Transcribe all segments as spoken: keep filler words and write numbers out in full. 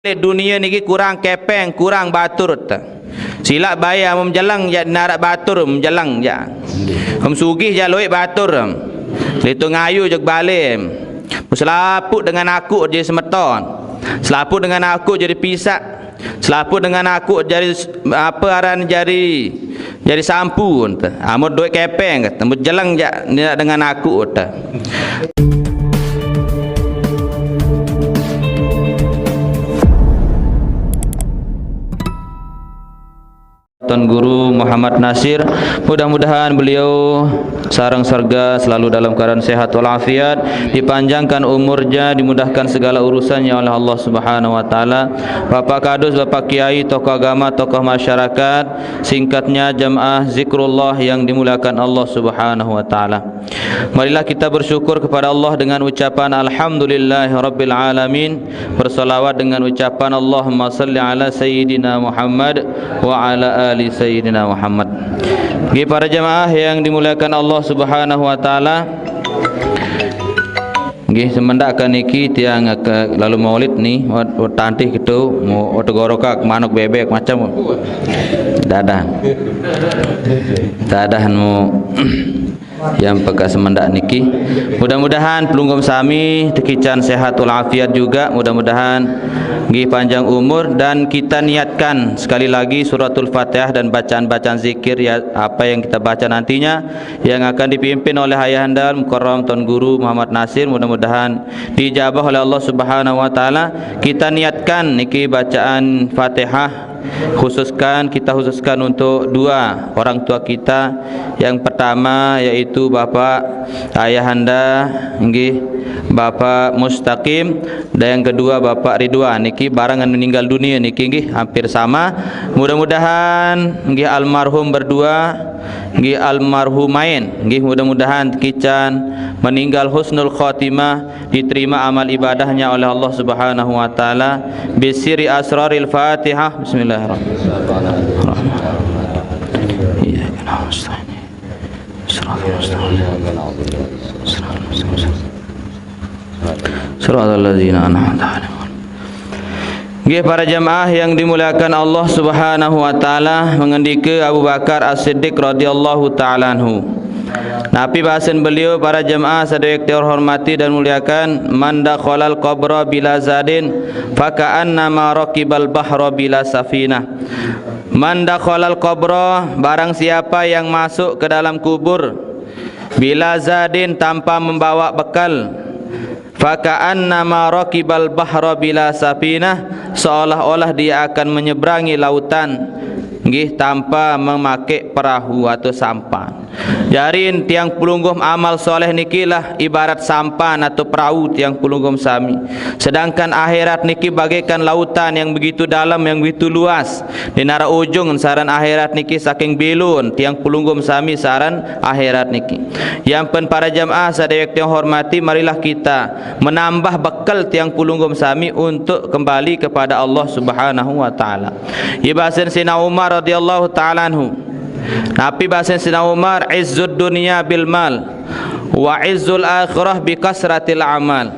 Dunia niki kurang kepeng, kurang batur ta. Silap bae amun mejeleng ja narak batur mejeleng ja. Amun sugih ja luek batur. Litu ngayu jeg bale. Selaput dengan aku jadi semeton. Selaput dengan aku jadi pisak. Selaput dengan aku jadi s-, apa aran jari, jari sampun ta. Amun duit kepeng, amun jeleng ja ni dengan aku ta. Tuan Guru Muhammad Nasir, mudah-mudahan beliau sareng serga selalu dalam keadaan sehat walafiat, dipanjangkan umurnya, dimudahkan segala urusannya oleh Allah Subhanahu wa taala. Bapak Kadus, Bapak Kiai, tokoh agama, tokoh masyarakat, singkatnya jamaah zikrullah yang dimuliakan Allah Subhanahu wa taala. Marilah kita bersyukur kepada Allah dengan ucapan alhamdulillahirabbil alamin, bersalawat dengan ucapan Allahumma salli ala sayyidina Muhammad wa ala ali sayyidina Muhammad. Bagi para jemaah yang dimuliakan Allah Subhanahu wa taala, nggih, semendak ka niki tiang ke lalu maulid ni, wat, wat tantih kitu, mau tegoroka manuk bebek macam. Dadah. Dadah nu yang peka semendak niki. Mudah-mudahan pelungguh sami tekican sehat walafiat juga. Mudah-mudahan nggih panjang umur dan kita niatkan sekali lagi suratul Fatihah dan bacaan-bacaan zikir ya, apa yang kita baca nantinya yang akan dipimpin oleh Ayahanda Mukarram Tuan Guru Muhammad Nasir, mudah-mudahan diijabah oleh Allah Subhanahu wa taala. Kita niatkan niki bacaan Fatihah, khususkan, kita khususkan untuk dua orang tua kita. Yang pertama yaitu Bapak Ayahanda nggih Bapak Mustaqim dan yang kedua Bapak Ridwan niki barengan meninggal dunia niki nggih hampir sama. Mudah-mudahan nggih almarhum berdua nggih almarhumain nggih mudah-mudahan kican meninggal husnul khotimah, diterima amal ibadahnya oleh Allah Subhanahu wa taala. Bisiri asraril Fatihah. Bismillahirrahmanirrahim. Iyyaka na'budu wa iyyaka nasta'in. Siratal mustaqim. Siratal ladzina an'amta 'alaihim. Nggih, para jemaah yang dimuliakan Allah Subhanahu wa taala, mengendika Abu Bakar As-Siddiq radhiyallahu taala anhu. Napi bahasan beliau, para jemaah sadaya kita hormati dan muliakan, "Man dakhalal qabra bila zadin, faka'annama rakibal bahra bila safinah." "Man dakhalal qabra," barang siapa yang masuk ke dalam kubur, "bila zadin," tanpa membawa bekal, "faka'annama rakibal bahra bila safinah," seolah-olah dia akan menyeberangi lautan, nggih, tanpa memakai perahu atau sampan. Jarin tiang pelungguh amal soleh nikilah ibarat sampan atau perahu tiang pelungguh sami. Sedangkan akhirat niki bagaikan lautan yang begitu dalam, yang begitu luas. Di nara ujung saran akhirat niki saking belun tiang pelungguh sami saran akhirat niki. Yang pen para jamaah sadaya tiang hormati, marilah kita menambah bekal tiang pelungguh sami untuk kembali kepada Allah Subhanahu wa taala. Ibasen Sina Umar radhiyallahu taala anhu. Napi basen Sina Umar, "Izzud dunya bil mal, wa izzul akhirah bi kasratil amal."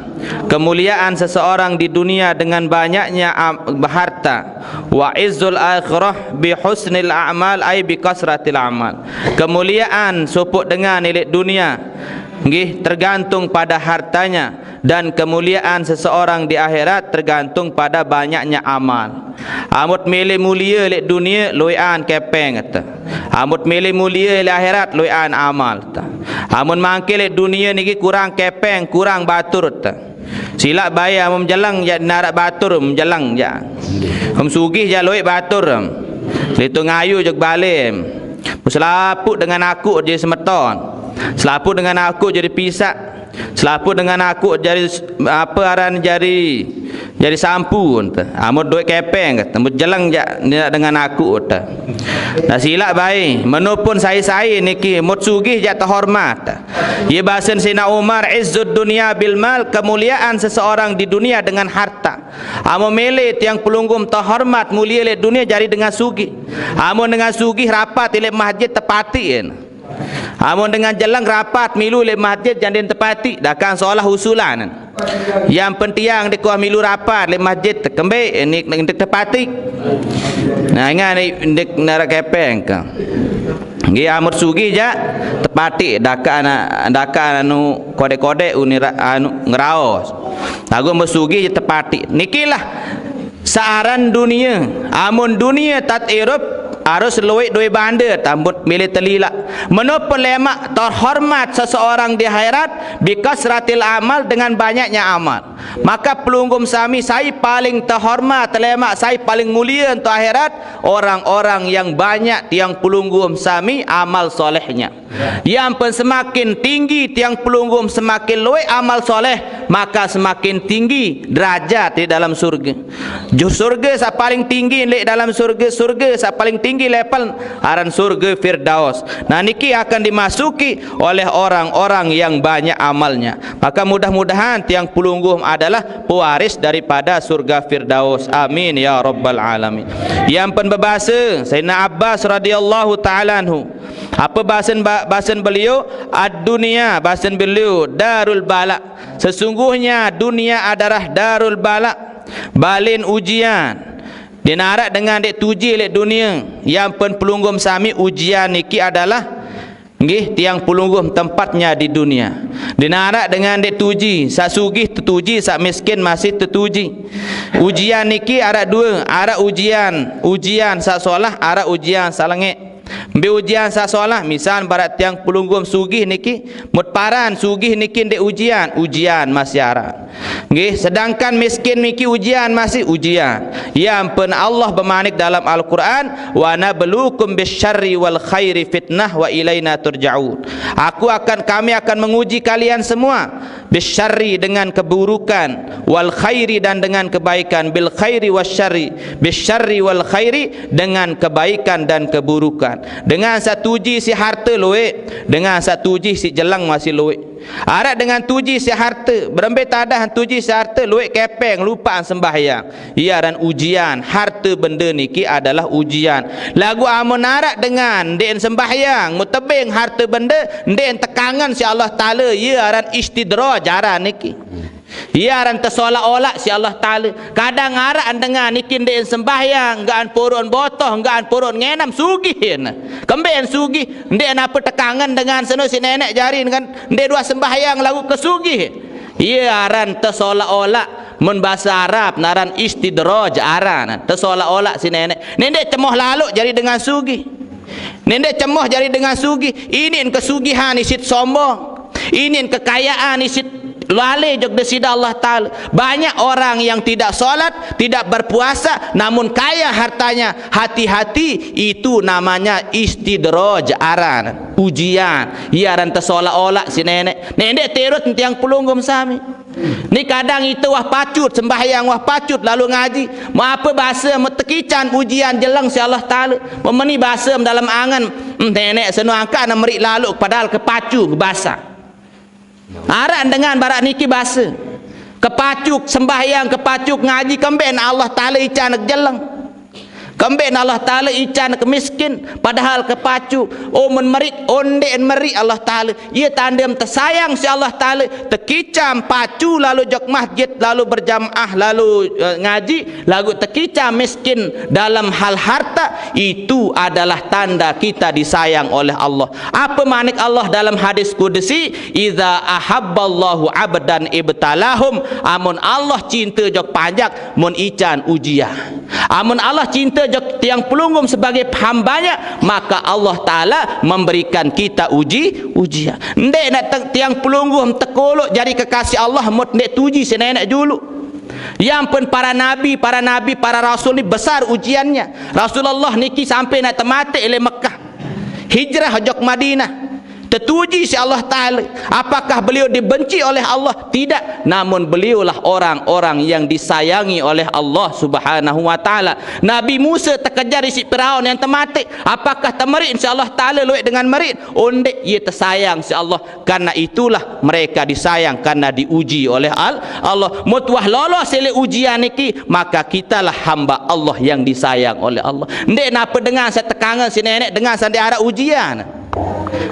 Kemuliaan seseorang di dunia dengan banyaknya am-, harta. "Wa izzul akhirah bi husnil a'mal," ay bi kasratil amal. Kemuliaan supuk dengan ilik dunia, nggih, tergantung pada hartanya. Dan kemuliaan seseorang di akhirat tergantung pada banyaknya amal. Amun milih mulia lek dunia, luian kepeng ta. Amun milih mulia lek akhirat, luian amal ta. Amun mangke lek dunia niki kurang kepeng, kurang batur ta. Silap bae amun jeleng ja narak batur, jeleng ja. Amun sugih ja luik batur. Litu ngayu jeg bale. Selaput dengan aku jadi semeton. Selaput dengan aku jadi pisak. Selaput dengan aku jadi s-, apa aran jari, jari sampun ta. Amun duit kepeng ta, amun jeleng ja ni dengan aku ta. Nah, silap bae, menupun sai-sai niki mut sugih ja terhormat ta. Ye basen Sina Umar, "Izzud dunya bil mal," kemuliaan seseorang di dunia dengan harta. Amun milih tiang pelungguh terhormat mulia lek dunia jari dengan sugih. Amun dengan sugih rapat lek masjid tepati. Amun dengan jeleng rapat milu lek masjid jandin tepati, dakang seolah usulan. Yang penting dek kuah milu rapat lek masjid tekembe, eh, ni, ni dek tepatik. Nah, ingat ni dek narak kepeng ke. Nggih, amun sugih ja tepatik, daka anak, daka anu kode-kode uni ra-, anu ngeraos. Lagu amun sugih ja tepatik. Nikilah searan dunia. Amun dunia tat irup harus luik dua banda tambut milih telila. Menapa lemak terhormat seseorang di akhirat? Bikasratil amal, dengan banyaknya amal. Maka pelungguh sami sai paling terhormat, lemak sai paling mulia untuk akhirat, orang-orang yang banyak tiang pelungguh sami amal solehnya. Yang pun semakin tinggi tiang pelungguh semakin luik amal soleh, maka semakin tinggi derajat di dalam surga. Jur surga sa paling tinggi lek dalam surga, surga sa paling tinggi level aran surga Firdaus. Nah, niki akan dimasuki oleh orang-orang yang banyak amalnya. Maka mudah-mudahan tiang pelungguh adalah pewaris daripada surga Firdaus. Amin ya rabbal alamin. Yang pun bebasa Sayyidina Abbas radhiyallahu taala anhu. Apa bahasan ba-, bahasan beliau? Ad-dunya, bahasan beliau, darul bala. Sesungguhnya dunia adalah darul bala, balin ujian. Dinarak dengan dek tuji lek dunia. Yang pun pelungguh sami ujian niki adalah nggih tiang pelungguh tempatnya di dunia. Dinarak dengan dek tuji, sak sugih tetuji, sak miskin masih tetuji. Ujian niki arak dua, arak ujian, ujian sak solah, arak ujian sak lengek. Mbe ujian sak solah, misal barak tiang pelungguh sugih niki, mut paran sugih niki ndek ujian, ujian masih arak. Nggih, sedangkan miskin niki ujian masih ujian. Ya ampun, Allah bemanik dalam Al-Quran, "Wa nabluukum bisyarri wal khairi fitnah wa ilaina turja'un." Aku akan, kami akan menguji kalian semua bisyarri dengan keburukan, wal khairi dan dengan kebaikan, bil khairi wasyarri, bisyarri wal khairi dengan kebaikan dan keburukan. Dengan satuji si harta luik, dengan satuji si jelang masih luik. Arak dengan tuji si harta, berembe tadah tuji si harta luik kepeng lupa sembahyang. Iya aran ujian, harta benda niki adalah ujian. Lagu amun arak dengan ndek sembahyang, mutebeng harta benda, ndek tekangan si Allah Taala, iya aran istidraj aran niki. Iya aran tesolak-olak si Allah Taala. Kadang arak dengan niki ndek sembahyang, enggaan purun botoh, enggaan purun ngenam sugih. Kemben sugih, ndek apa tekangan dengan seno si nenek jari dengan ndek dua sembahyang lagu kesugih. Iya aran tesolak-olak. Mun bahasa Arab naran istidraj aran. Tesolak-olak si nenek. Nendek cemoh laluk jari dengan sugih. Nendek cemoh jari dengan sugih. Inin kesugihan isit sombong. Inin kekayaan isit lale jok desida Allah Taala. Banyak orang yang tidak solat, tidak berpuasa, namun kaya hartanya. Hati-hati, itu namanya istidraj aran. Ujian. Iya aran tesolak-olak si nenek. Nendek terus tiang pelungguh sami. Ni kadang ite wah pacut, sembahyang wah pacut, lalu ngaji. Mau apa bahasa, mau tekican ujian jelang si Allah Taala. Memeni bahasa dalam angan, hmm, nenek seno angkat nak merik lalu padahal kepacu ke bahasa. Arak dengan barak niki bahasa. Kepacu sembahyang, kepacu ngaji, kemben Allah Taala ican ke jelang. Kemben Allah Taala ican ke miskin, padahal kepacu. Oh, mun merik, onden merik Allah Taala. Iya tandem tesayang si Allah Taala. Tekicam pacu lalu jok masjid, lalu berjamaah, lalu, eh, ngaji, lagu tekicam miskin dalam hal harta, itu adalah tanda kita disayang oleh Allah. Apa manik Allah dalam hadis kudusi? "Idza ahabballahu abdan ibtalahum." Amun Allah cinta jok panjak, mun ican ujian. Amun Allah cinta jok tiang pelungguh sebagai hambanya, maka Allah Taala memberikan kita uji, ujian. Ndek nak te-, tiang pelungguh tekolok jadi kekasih Allah, mut ndek tuji si nenek julu. Yang pun para nabi, para nabi, para rasul ni besar ujiannya. Rasulullah niki sampai nak temate ile Mekah. Hijrah jok Madinah. Tetuji si Allah Taala. Apakah beliau dibenci oleh Allah? Tidak. Namun beliaulah orang-orang yang disayangi oleh Allah Subhanahu wa Taala. Nabi Musa tekejar isi Firaun yang temate. Apakah temerik si Allah Taala luik dengan merik? Ondek, ia tersayang si Allah. Karena itulah mereka disayang, karena diuji oleh Al-, Allah. Mut wah lolos ile ujian niki, maka kitalah hamba Allah yang disayang oleh Allah. Ndek napa dengan setekangan si nenek dengan sandi arak ujian.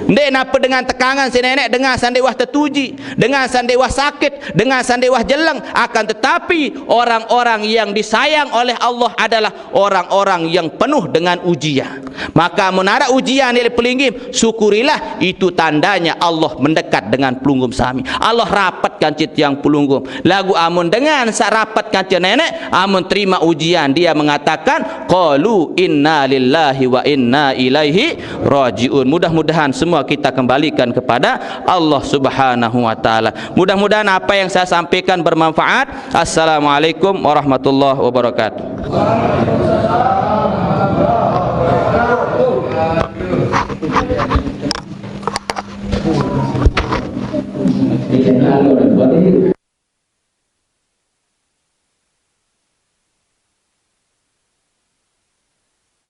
Ndeq nape dengan tekangan si neneq, dengan saq ndeq wah tetuji, dengan saq ndeq wah sakit, dengan saq ndeq wah jeleng. Akan tetapi, orang-orang yang disayang oleh Allah adalah orang-orang yang penuh dengan ujian. Maka amun araq ujian leq pelinggih, syukurilah, itu tandanya Allah mendekat dengan pelungguh sami. Allah rapet kance tiang pelungguh. Laguq amun dengan saq rapet kance neneq, amun terima ujian, dia mengatakan, "Qalu inna lillahi wa inna ilaihi rajiun." Mudah-mudahan semua kita kembalikan kepada Allah Subhanahu wa Ta'ala. Mudah-mudahan apa yang saya sampaikan bermanfaat. Assalamualaikum warahmatullahi wabarakatuh.